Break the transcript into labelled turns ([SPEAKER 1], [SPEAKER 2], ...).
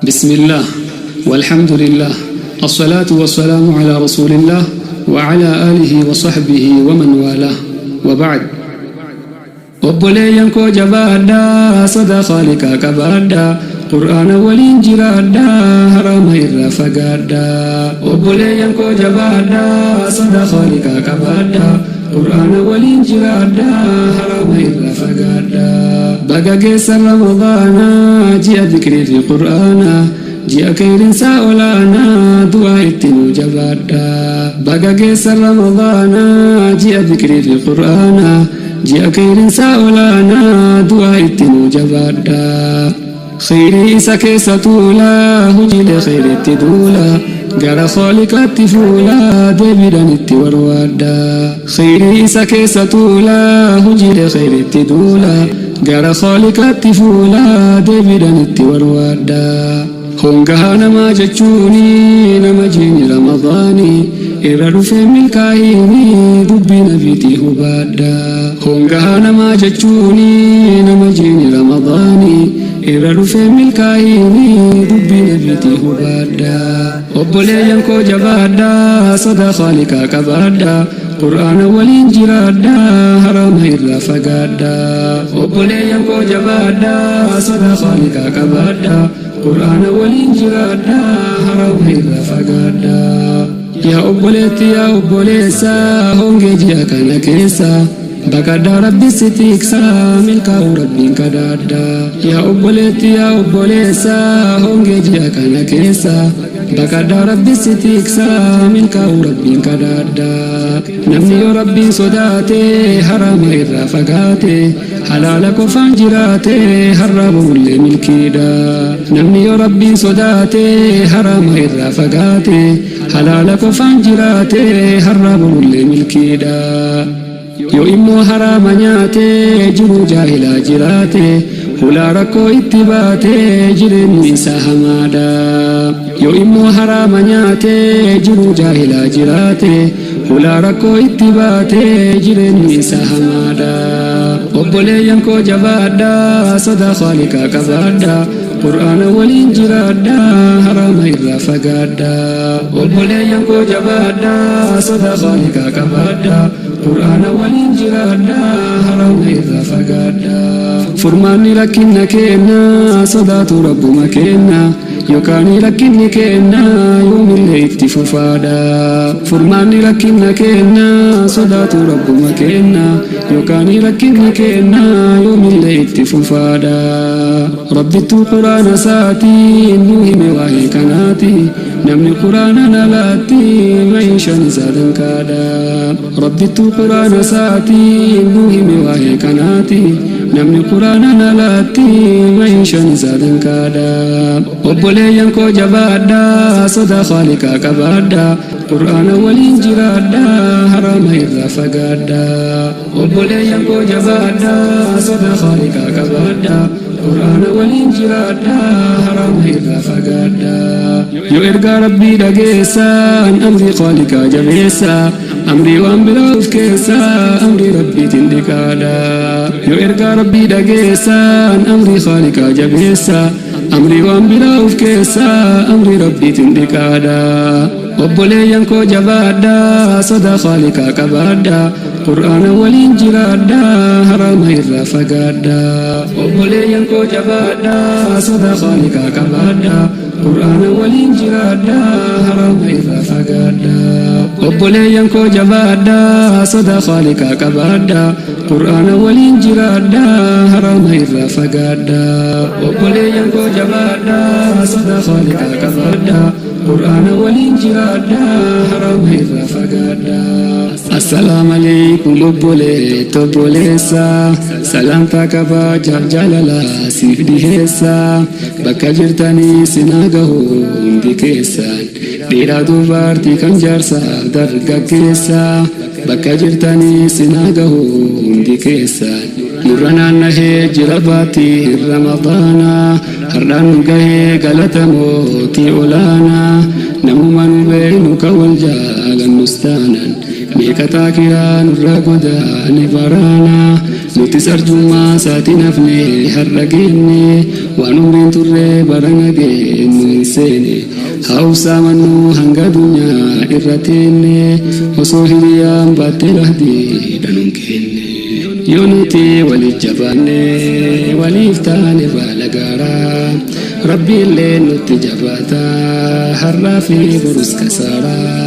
[SPEAKER 1] بسم الله والحمد لله الصلاة والسلام على رسول الله وعلى آله وصحبه ومن والاه وبعد. Obboleeyyan koo, jabaadhaa, sodaa Khaaliqaa qabaadhaa, Qur'aana waliin jiraadhaa, haraama irraa fagaadhaa. Obboleeyyan koo, jabaadhaa, sodaa Khaaliqaa qabaadhaa, Qur'aana waliin jiraadhaa, haraama irraa fagaadhaa. Baga geessan Ramadaanaa, ji'a zikrii fi Qur'aanaa, ji'a kheyrinsaa olaanaa, du'aa itti nuu jabaadhaa. Baga geessan Ramadaanaa, ji'a zikrii fi Qur'aanaa, ji'a kheyrinsaa olaanaa, du'aa itti nuu jabaadhaa. Kheyrii isa keessa tuulaa, hojiilee kheyriitti duulaa, gara Khaaliqaatti fuulaa deebiidhaan itti warwaadhaa. Kheyrii isa keessa tuulaa, hojiilee kheyriitti duulaa, gara Khaaliqaatti fuulaa deebiidhaan itti warwaadhaa. Hongahaa namaa jechuuni nama jiini Ramadaanii irra dhufee milkaa'iini, dubbii Nabiitii hubaadhaa. Hongahaa namaa jechuuni nama jiini Ramadaanii irra dhufee milkaa'iini, dubbii Nabiitii hubaadhaa. Obboleeyyan koo, jabaadhaa, sodaa Khaaliqaa qabaadhaa, Qur'aana waliin jiraadhaa, haraama irraa fagaadhaa. Obboleeyyan koo, jabaadhaa, sodaa Khaaliqaa qabaadhaa, Qur'aana waliin jiraadhaa, haraama irraa fagaadhaa. Yaa obboleetti, yaa obboleessa, hongee ji'a kana keessa baqadhaa, Rabbi si tiksaa, milkaa'uu Rabbiin kadhaadhaa. Yaa obboleetti, yaa obboleessa, hongee ji'a kana keessa baqadhaa, Rabbi si tiksaa, milkaa'uu Rabbiin kadhaadhaa. Namni yoo Rabbiin sodaate, haraama irraa fagaate, halaala qofaan jiraate, har'a borullee milkiidha. Namni yoo Rabbiin sodaate, haraama irraa fagaate, halaala qofaan jiraate, har'a borullee milkiidha. Yoo immoo haraama nyaate, jiruu jaahilaa jiraate, hulaa rakkoo itti baate, jireenyi isaa hamaadha. Yoo immoo haraama nyaate, jiruu jaahilaa jiraate, hulaa rakkoo itti baate, jireenyi isaa hamaadha. Obboleeyyan koo, jabaadhaa, sodaa Khaaliqaa qabaadhaa, Qur'aana waliin jiraadhaa, haraama irraa fagaadhaa. Obboleeyyan koo, jabaadhaa, sodaa Khaaliqaa qabaadhaa, Qur'aana waliin jiraadhaa, haraama irraa fagaadhaa. Furmaanni rakkinna keenna sodaatu Rabbuma kenna, yookaan rakkinni keenna yoomillee itti fufaadha. Furmaanni rakkinna keenna sodaatu Rabbuma kenna, yookaan rakkinni keenna yoomillee itti fufaadha. Rabbittuu Quraana isaatiin nu hime waa'ee kanaati. Namni Quraana nalaatti maishaan isaa dankaadha. Rabbittuu Quraana isaatiin nu hime waa'ee kanaati. Namni Quraana nalaatti maishaan isaa dankaadha. Obboleeyyan koo, jabaadhaa, sodaa Khaaliqaa qabaadhaa, Quraana waliin jiraadhaa, haraama irraa fagaadhaa. Obboleeyyan koo, jabaadhaa, sodaa Khaaliqaa qabaadhaa, Quraana waliin jiraadhaa, haraama irraa fagaadhaa. Yoo ergaa Rabbii dhageessaan, amrii Khaaliqaa jabeessaa, amrii waan biraa of keessaa, amrii Rabbiitiin dhiqaadha. Yoo ergaa Rabbii dhageessaan, amrii Khaaliqaa jabeessaa, amrii waan biraa of keessaa, amrii Rabbiitiin dhiqaadha. Obboleeyyan koo, jabaadhaa, sodaa Khaaliqaa qabaadhaa, Qur'aana waliin jiraadhaa, haraama irraa fagaadhaa. Obboleeyyan koo, jabaadhaa, sodaa Khaaliqaa qabaadhaa, Qur'aana waliin jiraadhaa, haraama irraa fagaadhaa. Obboleeyyan koo, jabaadhaa, sodaa Khaaliqaa qabaadhaa, Qur'aana waliin jiraadhaa, haraama irraa fagaadhaa. Obboleeyyan koo, jabaadhaa, sodaa Khaaliqaa qabaadhaa, Qur'aana waliin jiraadhaa, haraama irraa fagaadhaa. Assalaamu alaikum obboleetto, obboleessa, salaamtaa kabajaaf jaalala siif dhiheessa. Bakka jirtanii sinaa gahu hundi keessan, dhiiraa dubartii, kan jaarsaaf dargaggeessa, bakka jirtanii sinaa gahu hundi keessan. Nurra naannahee jira baatii Ramadaanaa, har'aan nu gahee, galata Mootii olaanaa. Namuma nu beeynu kan wal jaalannus taanan, Meeqatu aakiraa nurraa godaane baraana. Nutis arjummaa isaatiin hafne har'a geenne. Waan umriin turre barana geennu hin seene. Haa obsaa mannuu hanga addunyaa irra teenne. Osoo hiriyaan baattee lahdii dhanuun kenne. Yoo nuti waliif jabaanne waliif taane baala gaaraa. Rabbiillee nutti jabaata har'aa fi borus kasaaraa.